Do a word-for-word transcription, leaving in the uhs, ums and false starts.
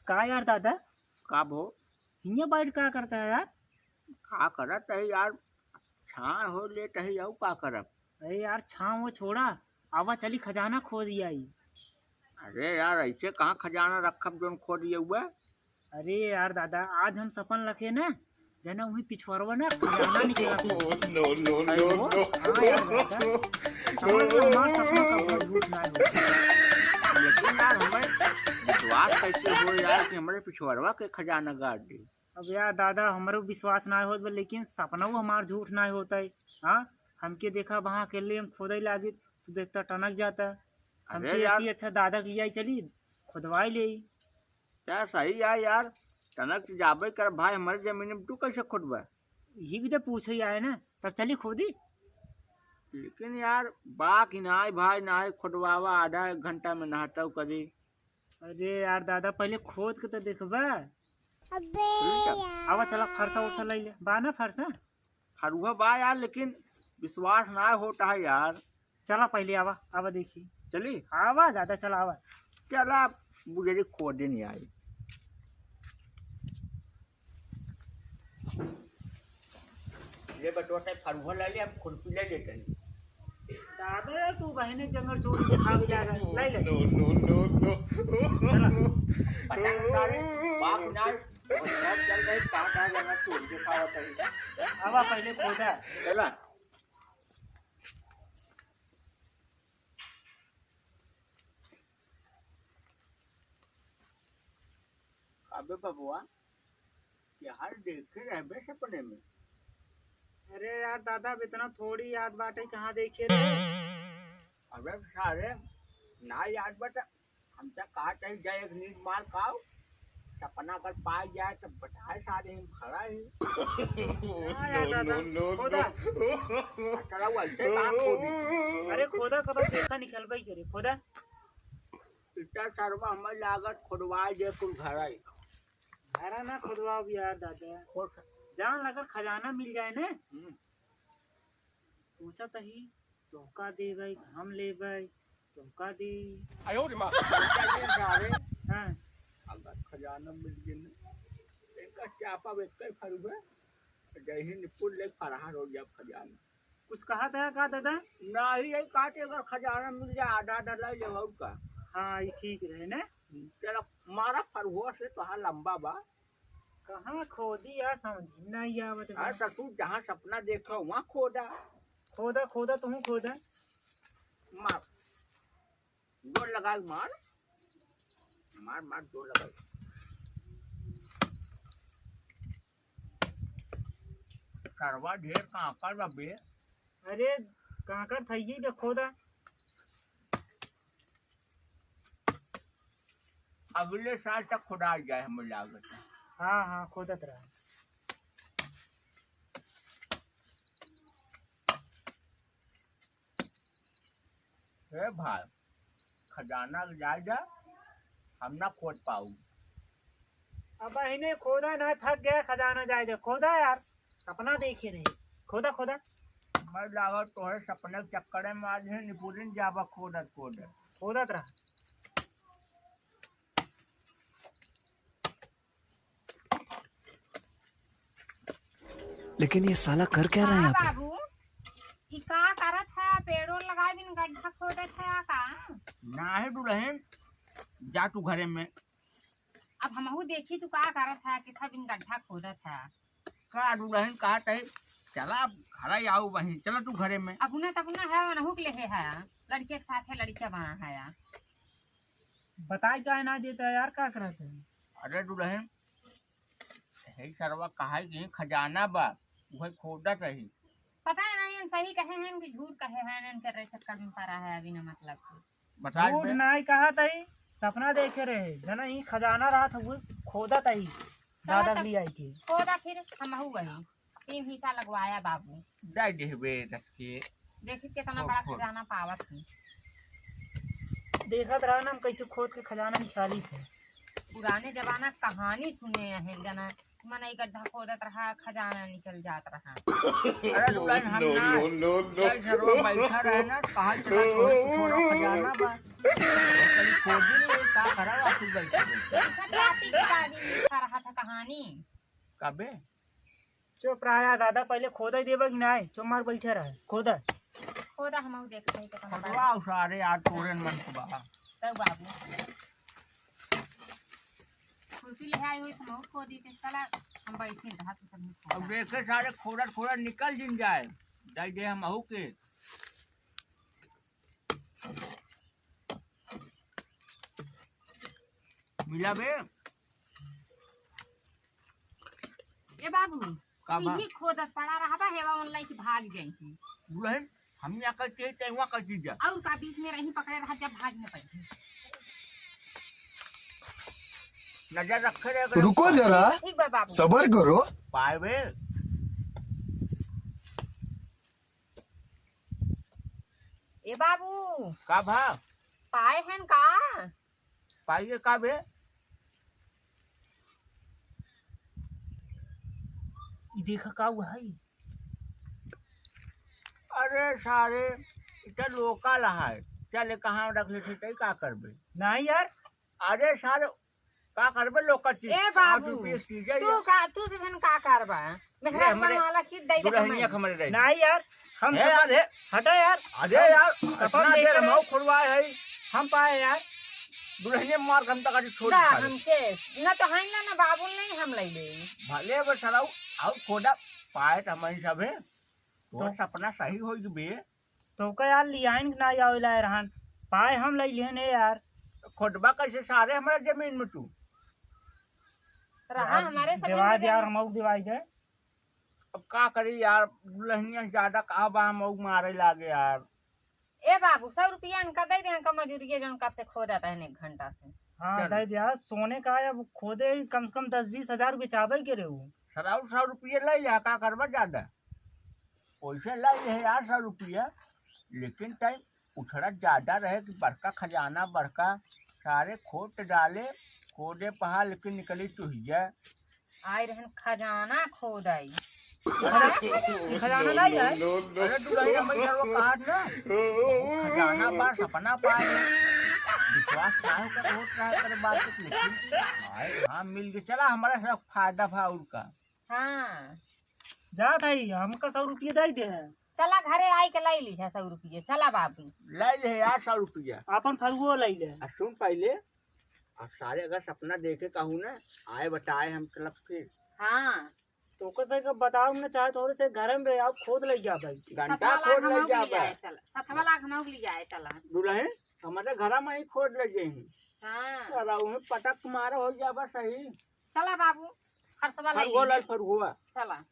का यार दादा? का भो? हियाँ बैठ का करता है यार? का करत है यार? छाँह हो लेत है, अउ का करब? अरे यार, छाँह वो छोड़ा, आवा चली खजाना खोद आई। अरे यार, ऐसे कहाँ खजाना रखब जौन खोद अउबे? अरे यार दादा, आज हम सपन लखे ना, जना वही पिछवरवा ना खजाना निकला था। No, no, no, अरे वो, no। हाँ यार दादा, समझ लो, हमार सपना कबो झूठ ना हो। लेकिन यार, हमें विश्वास कैसे हो यार कि हमारे पिछवरवा के खजाना गाड़ दी? अब यार दादा, हमरो विश्वास ना होत बा, लेकिन सपना वो हमार झूठ ना होता है। हाँ, हमके देखा वहाँ अकेले हम खोदे लागी, तू देखता टनक जाता। अरे हमके यार। ऐसी अच्छा दादा के लियाई चली, खुदवाई ले। यार सही है यार, टनक से जाबे कर भाई, हमारे जमीन में तू कैसे खुदबा? यही भी तो पूछे आए ना, तब चली खोदी। लेकिन यार, बा कि नाई भाई, नाई खुदवावा, आधा एक घंटा में नहाता करी। अरे यार दादा, पहले खोद के तो देखबा। अबे ठीक है। यार। आवा, चला, फरसा उरसा ले ले, बा ना फरसा? फरुहा बा यार, लेकिन विश्वास ना होता है यार। चला पहले आवा, आवा देखी। चली? आवा दादा, चला आवा। चला, बुझे खोदे नहीं आई। ले बटुआ, ते फरुहा ले ले, हम खुरपी ले लेते हैं। दादा यार, तू बहने जंगल छोड़ के खा भी जाएगा, ले ले। No, no, no, no। चला। पता नहीं सारे बाप ना, और सब चल रहे, कहाँ, कहाँ जंगल छोड़ के खावत है। आवा पहले खोदा। चला। अबे बबुआ, यार देखे रहबे सपने में? अरे यार दादा, अब इतना थोड़ी याद बाटे, कहाँ देखे रहे? अबे सारे, ना याद बाटे, हम तो कहा चाहे जाए एक नींद मार खाओ, सपना अगर पाई जाए तो बताए सारे हम खड़ा ही। हाँ यार दादा, no, no, खोदा। No। अच्छा, रहुआ, ऐसे काम खोदी। अरे खोदा, कब देखा निकलबे करे, खोदा। इतना सरवा हमें लागत खुदवाए दे कुल घर आई। घरा ना खुदवाओ भी यार दादा। खोद। जान अगर खजाना मिल जाए ना, हम्म। सोचा तही, तोहका देबै, हम लेबै, तोहका दी। आयो रे माँ। सोचा तही सारे। हाँ। अगर खजाना मिल गए ना, इनका चापा बेच कर फरुबे, जय हिंद पुल ले फरहार हो गया खजाना। कुछ कहा था का दादा? नाही, यही कहते अगर खजाना मिल जाए, आधा आधा ले ले, और का? हाँ, ये ठीक रहे ना। तेरा मारा फरुआ से तो हाँ लंबा बा। कहाँ खोदी यार, समझ में नहीं आवत बा। अरे तो तू जहाँ सपना देखा, वहाँ खोदा। खोदा, खोदा, तू खोदा। मार। जोर लगा, मार। मार, मार, जोर लगा। सरवा ढेर कांकड़ बा बे। अरे, कांकड़ थइये बे, खोदा। अगले साल तक खोदा जाए, हमें लागत है। हाँ, हाँ, खोदत रहा। ए भाई, खजाना के जाए दे, हम ना खोद पाऊ। अब इन्हें खोदा ना, थक गया, खजाना जाए दे। खोदा यार, सपना देखे रहे। खोदा, खोदा। मैं लागत तोहरे सपने के चक्कर में आज है निपुरिन जाबा खोदत, खोदत। खोदत रहा। लेकिन ये साला कर क्या रहा है हाँ यहाँ पे? बाबू, ई का करत है? पेड़ों लगाए बिन गड्ढा खोदत है का? नाही दुलहिन, जा तू घरे में। अब हमहू देखी तू का करत है, किथा बिन गड्ढा खोदत है। का दुलहिन कहत है, चला अब घरे आऊ बहिन, चला तू घरे में। अपना तपना है, वनहू के लेहे है, लड़के के साथे लड़किया बना है। बताई काहे ना देता है यार, का करत है? अरे दुलहिन, हे सरवा कहा कि खजाना बा, उहे खोदत रही। पता नहीं, हम सही कहे हैं कि झूठ कहे हैं, इनके रे चक्कर में पड़ा है बिना मतलब के। बता झूठ दे। नाई कहत ही, सपना देखे रहे, जना ही खजाना रहत हुए खोदत ही, चला दादा तब के लिए आई के। खोदा फिर, हमहू गई। तीन हिस्सा लगवाया बाबू। दे देबे रख के। देखी कितना खोद, बड़ा खोद। खजाना पावत है। देखत रहा ना हम कैसे खोद के खजाना निकाली थे। पुराने जमाना क कहानी सुने हैं जना, मनई गड्ढा खोदत रहा, खजाना निकल जात रहा। अरे दुल्हन, हम ना, जय झरवा बैठा रहे ना, कहा चला थोड़ा, थोड़ा खजाना बा। चली खोदी नहीं, का करा, वापस बैठा रहे। ऐसा जाति के आदमी लिखा रहा था कहानी। कबे? चुप रहा यार दादा, पहले खोदा ही देबा कि नाहीं? चुप मार बैठे रहे, खोदा। खोदा, हम देखते हैं कितना खोदवा। सारे यार, तोरे मन को बा। तब बाबू, कुर्सी ले आई हुई, हम खोदी थे, चला, हम बैठे रहा तो सब अब खोदा। देखे सारे खोदा, खोदा निकल जिन जाए, दे दे हम अहू के। मिला बे। ए बाबू, का तू बा? ही खोदत पड़ा रहा बा, हेवा online की भाग जाई थी। दुल्हन, हम यहाँ कर चाहिए, तय वहाँ कर चीज जा। और का बीच में रही पकड़े रहा, जब भाग न पाई। नजर रखे रहे, अगर रुको जरा, ठीक बा बाबू। सबर करो। पाए बे। ए बाबू। का भा? पाए हैं का? पाइए का बे? ई देखा का हुआ है? अरे सारे, इटा लोकल है। चले कहाँ रख लेते, तई का करबे? नहीं यार। अरे सारे, का करबे लोकल चीज? ए बाबू, पाँच रुपये की चीज है तू यार। का, तू से फिर का करबा? ले मेहरारू हमरे बनवाला चीज दे दे दुल्हनिया हमें। के हमरे रहे। नहीं यार, हम हे सब यार, हे। हटा यार। अरे हम यार, सपन इतना देख देर रहे। हम खुलवाए है। हम पाए यार। दुल्हनिया मार के हम तक छोड़ दा दे सारे। हमके। ना तो है ना, ना बाबू नहीं हम ले ले। भले बे सराऊ, आउ खोदा पाए त हमन सब है। तो तो सपना सही हो बे। तो का यार लियाइन के ना आवे ला रहन। पाए हम ले लिहन है यार। खोदबा कैसे सारे हमारे जमीन में तू? रहा यार, हमारे सब देवाई दे यार, हमऊ देवाई दे। अब का करी यार, दुल्हनिया ज्यादा कहा बा, हमऊ मारे लागे यार। ए बाबू, सौ रुपया इनका दे दे, इनका मजूरिया जौन कब से खोदत है एक घंटा से। हाँ, चल। दे दे यार, सोने का है, अब खोदे ही कम से कम दस बीस हजार बेचाबे के रहे उ। सराउर सौ रुपया ले ले, का करबा ज्यादा? पैसे ले ले यार सौ रुपया, लेकिन टाइम उछड़ा ज्यादा रहे कि बड़का खजाना, बड़का सारे खोद डाले, खोदे पहा, लेकिन निकली चुहिया। आए रहन खजाना खोद आई। खजाना लाई है? अरे दुल्हन, हम इधर वो कहा ना, बहुत खजाना बा, सपना पाए। विश्वास ना हो कर होत रहा करे बात, लेकिन आए, हाँ, मिल के चला, हमारा सब फायदा भा और का। हाँ। जात है, हमका सौ रुपया दे दे है। चला घरे आई के लाई ली है सौ रुपया, चला बाबू। लाई ले यार सौ रुपया। अपन फरुओ लाई ले। आ सुन पहले, अब सारे अगर सपना देखे कहूँ ना, आए बताए हम चलब फिर। हाँ। तो ओकर से के बताओ ना, चाहे थोड़े से घर में रहे, आप खोद ले जा भाई। घंटा सतवा लाख खोद ले हमहू जा के लिए भाई। आए चला, सतवा लाख हमहू के लिए आए चला। दुल्हन, हमारे घर में ही खोद ले जाई। हाँ। चला, उन्हें पटक मारा हो जाबा सही। चला बाबू, खरसवा ले फरुआ ली। लाल फरुआ। चला।